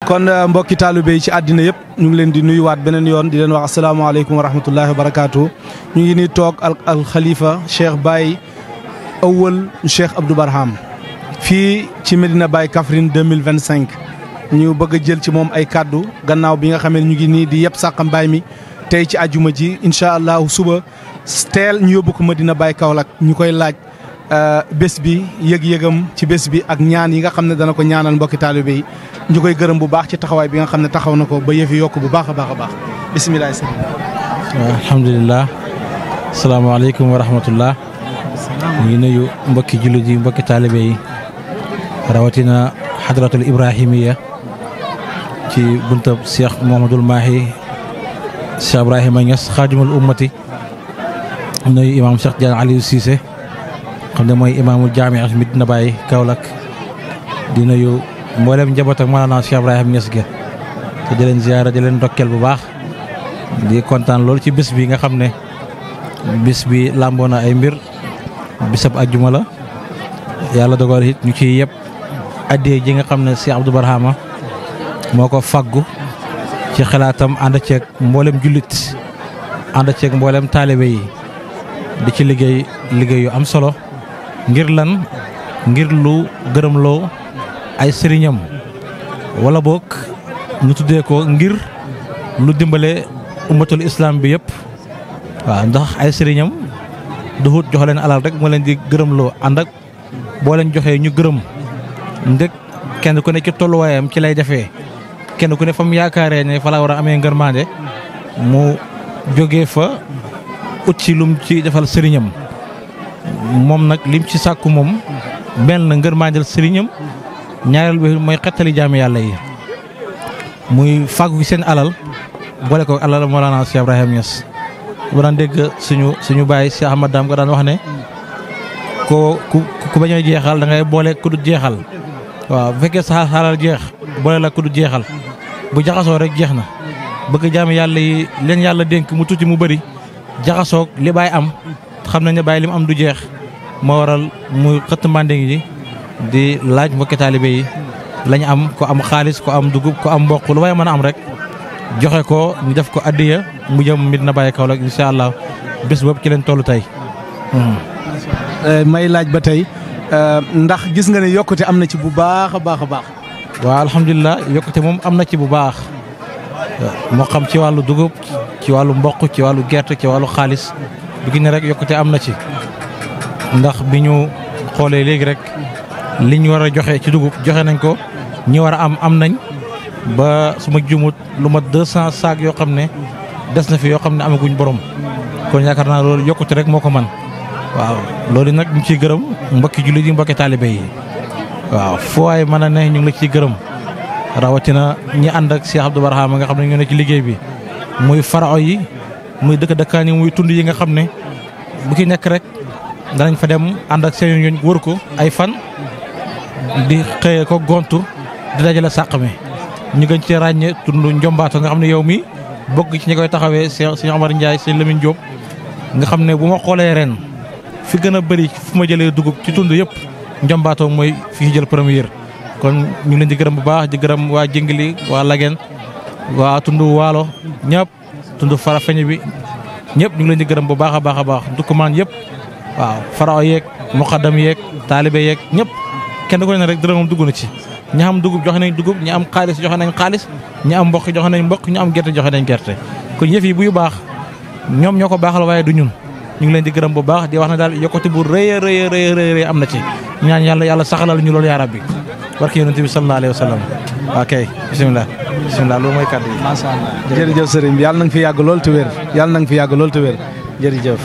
kon mbokki taalibe yi ci àddina yëpp ñu ngi leen di nuyuwaat beneen yoon di leen wax asalaamaaleykum wa rahmatullahi wa barakaatu. ñu ngi nii toog al xalifa Cheikh Baye Awwal Cheikh Abdou Barham fii ci Medina Baye Kaffrine 2025 ñu bëgg a jël ci moom ay kaddu gannaaw bi nga xamee ñu ngi nii di yëpp Saxam Baye mi tey ci àjjuma ji incha allah suba teel ñu yóbbu ko Medina Baye Kaolack ñu koy laaj bés bi yëg-yëgam ci bés bi ak ñaan yi nga xam ne dana ko ñaanal mbokki taalibe yi ñu koy gërëm bu baax ci taxawaay bi nga xam ne taxaw na ko ba yëf yi yokk bu baax a baax a baax bisimilah. waaw alhamdulilah. asalaamaaleykum wa rahmatullah. ñu ngi nuyu mbokki jullit yi mbokki taalibe yi rawatina xadratul ibrahimiya ci buntab Cheikh Mouhamadoul Mahi Cheikh Ibrahima Niass xaadimul ummati nuyu imaam Cheikh Diagne Aliou Cissé xam ne mooy imaamul jaami Medina Baye Kaolack di nuyu mboolem njaboot ak maanaam Cheikh Ibrahima Niass ge te di leen ziyaara di leen ndokkeel bu baax di kontaan loolu ci bés bi nga xam ne bés bi làmboo na ay mbir bisab ajjuma la yàlla dogal it ñu ciy yëpp addee ji nga xam ne Cheikh Abdou Barhama moo ko faggu ci xalaatam ànd ceeg mboolem jullit ànd ceeg mboolem taalibe yi di ci liggéey yu am solo ngir lan ngir lu gërëmloo ay sëriñam wala boog ñu tuddee ko ngir lu dimbale ummatul islam bi yëpp waaw ndax ay sëriñam duhut jox leen alal rek moo leen di gërëmloo ànd ak boo leen joxee ñu gërëm ndëg kenn ku ne ci tolluwaayam ci lay defee kenn ku ne fa mu yaakaaree ne fa la war a amee ngërmande mu jógee fa ut ci lum ci defal sëriñam moom nag lim ci sàkku moom benn ngërmandel sëriñam ñaareel bi mooy xettali jaami yàlla yi muy fàggu seen alal boole ko alal Mawlana Cheikh Ibrahima Niass bu daan dégg suñu baay Cheikh Ahmad Dam ko daan wax ne ku bañ a jeexal da ngay boole ku du jeexal waaw bu fekkee sa alal jeex boole la ku du jeexal bu jaxasoo rek jeex na bëgg jaami yàlla yi leen yàlla dénk mu tuuti mu bëri jaxasoog li baay am xam nañ ne baay li mu am du jeex moo waral muy xëtt mbànding yi di laaj mbokki taalibe yi lañu am ko am xaalis ko am dugub ko am mboq lu waaye mën a am rek joxe ko ñu def ko addiya mu jëm Medina Baye Kaolack incha allah bés boobu ci leen tollu tey. may laaj ba tey ndax gis nga ne yokkute am na ci bu baax a baax a baax. waaw alhamdulilah yokkute moom am na ci bu baax moo xam ci wàllu dugub ci wàllu mboq ci wàllu gerte ci wàllu xaalis bu gis ne rek yokkute am na ci ndax bi ñu xoolee léegi rek li ñu war a joxe ci dugub joxe nañ ko ñi war a am nañ ba suma jumut lu mat 200 saak yoo xam ne des na fi yoo xam ne amaguñ borom kon yaakaar naa loolu yokkute rek moo ko man waaw loolu nag ñu ciy gërëm mbokki jullit yi mbokki taalibe yi waaw foo waay mën a ne ñu ngi la ciy gërëm rawatina ñi ànd ak Cheikh Abdou Barhama nga xam ne ñu ne ci liggéey bi muy farao yi muy dëkkaan yi muy tund yi nga xam ne bu ki nekk rek danañ fa dem ànd ak seen yoon wër ko ay fan di xëyee ko gontu di dajale sàq mi ñu gën ci ràññee tund Njombaato nga xam ne yow mi bokk ci ñi koy taxawee Sëñ Omar Ndiaye Sëñ Lamine Diop nga xam ne bu ma xoolee ren fi gën a bëri fu ma jëlee dugub ci tund yëpp Njombaato mooy fi jël première kon ñu ngi leen di gërëm bu baax di gërëm waa Jingili waa Lagen waa tund Waalo ñëpp tund Farafeñe bi ñëpp ñu ngi leen di gërëm bu baax a baax a baax dukkumaan yëpp waaw farao yeeg muqaddam yeeg taalibe yeeg ñëpp kenn ko ne rek dërëmam dugg na ci ñi am dugub joxe nañ dugub ñi am xaalis joxe nañ xaalis ñi am mboq joxe nañ mboq ñi am gerte joxe nañ gerte kon yëf yi buy baax ñoom ñoo ko baaxal waaye du ñun ñu ngi leen di gërëm bu baax di wax ne daal yokkute bu rëy a rëy am na ci ñaan yàlla saxalal ñu loolu yaa rabbi barke yonent bi sallallahu alayhi wa sallam ok bisimilah loolu mooy kàddu yi. macha allah jërëjëf sëriñ bi yàlla na nga fi yàgg lool te wér jërëjëf.